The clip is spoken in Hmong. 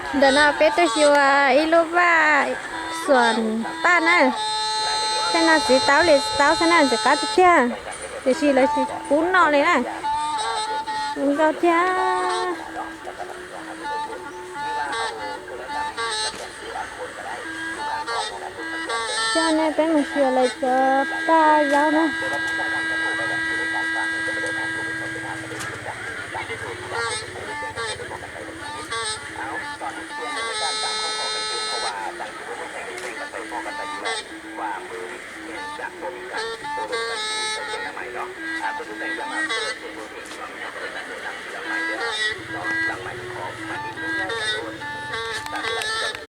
Ntawm no peb tuaj xyuas ib lub vaj xuam paj na. Tej no txiv taub li txiv taub xwb na, ntxim qab tiag tiag, tiam sis lawv tsis pub noj li na. Zoo nkauj tiag. Coj nej peb mus xyuas lawv cov paj zaub na.